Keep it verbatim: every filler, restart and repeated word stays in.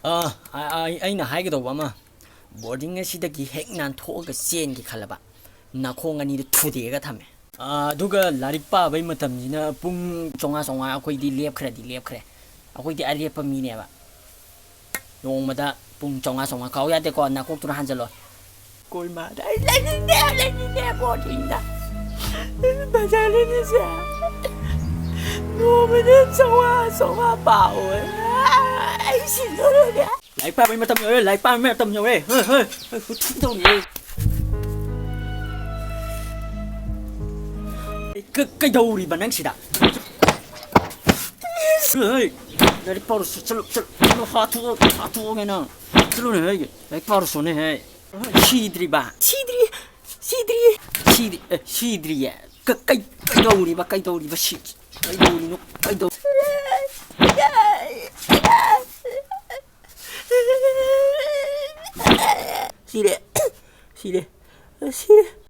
ꯑꯥ, ꯑ-, ꯑ-, ꯑꯩꯅ ꯍꯥꯏꯒꯗꯧꯕ ꯑꯃ, ꯕꯣꯔꯗꯤꯡ ꯑꯁꯤꯗꯒꯤ ꯍꯦꯛ ꯅꯥꯟꯊꯣꯛꯑꯒ ꯆꯦꯟꯒꯦ ꯈꯜꯂꯕ, ꯅꯥꯈꯣꯡ ꯑꯅꯤꯗ ꯊꯨꯗꯦꯛꯑꯒ ꯊꯝꯃꯦ꯫ ꯑꯥ, ꯑꯗꯨꯒ ꯂꯥꯏꯔꯤꯛ ꯄꯥꯕꯩ ꯃꯇꯝꯁꯤꯅ ꯄꯨꯡ ꯆꯥꯝꯃꯉꯥ ꯆꯥꯝꯃꯉꯥ ꯑꯩꯈꯣꯏꯗꯤ ꯂꯦꯞꯈ꯭ꯔꯗꯤ ꯂꯦꯞꯈ꯭ꯔꯦ꯫ ꯑꯩꯈꯣꯏꯗꯤ ꯑꯔꯦꯞꯄ ꯃꯤꯅꯦꯕ꯫ ꯅꯣꯡꯃꯗ ꯄꯨꯡ ꯆꯥꯝꯃꯉꯥ ꯆꯥꯝꯃꯉꯥ ꯀꯥꯎ ꯌꯥꯗꯦꯀꯣ, ꯅꯥꯀꯣꯛꯇꯨꯅ ꯍꯥꯟꯖꯜꯂꯣ꯫ ꯀꯣꯏꯃꯥꯗ ꯑꯩ ꯂꯩꯅꯤꯡꯗꯦ, ꯂꯩꯅꯤꯡꯗꯦ ꯕꯣꯔꯗꯤꯡꯗ꯫ ꯐꯖꯔꯤꯅꯤꯁꯦ꯫ ꯅꯣꯡꯃꯗ ꯆꯥꯝꯃꯉꯥ ꯆꯥꯝꯃꯉꯥ ꯄꯥꯎ꯫ ꯑꯩ ꯁꯤꯗꯣꯔꯦ꯫ ꯂꯥꯏꯔꯤꯛ ꯄꯥꯕꯩ ꯃꯇꯝ ꯌꯧꯔꯦ, ꯂꯥꯏꯔꯤꯛ ꯄꯥꯕꯩ ꯃꯇꯝ ꯌꯧꯔꯦ꯫ ꯍꯣꯏ, ꯍꯣꯏ, ꯍꯣꯏ, ꯍꯨ, ꯊꯨ ꯇꯧꯔꯤꯌꯦ꯫ ꯀ-, ꯀꯩꯗꯧꯔꯤꯕ ꯅꯪ ꯁꯤꯗ? ꯍꯣꯏ, ꯂꯥꯏꯔꯤꯛ ꯄꯥꯔꯨꯁꯨ, ꯆꯠꯂꯨ, ꯆꯠꯂꯨ, ꯆꯠꯂꯨ, ꯍꯥꯊꯨ-, ꯍꯥꯊꯨꯒꯦ ꯅꯪ꯫ ꯆꯠꯂꯨꯅꯦ, ꯍꯣꯏ, ꯂꯥꯏꯔꯤꯛ ꯄꯥꯔꯨꯁꯨꯅꯦ, ꯍꯣꯏ꯫ ꯁꯤꯗ꯭ꯔꯤꯕ? ꯁꯤꯗ꯭ꯔꯤ, ꯁꯤꯗ꯭ꯔꯤ꯫ ꯁꯤꯗ꯭ꯔꯤ, ꯑꯦ, ꯁꯤꯗ꯭ꯔꯤꯌꯦ꯫ ꯀ-, ꯀꯩ-, ꯀꯩꯗꯧꯔꯤꯕ, ꯀꯩꯗꯧꯔꯤꯕ ꯁꯤ-, ꯀꯩꯗꯧꯔꯤꯅꯣ, ꯀꯩꯗꯧ-, ꯁꯤꯔꯦ, ꯁꯤꯔꯦ, ꯁꯤꯔꯦ꯫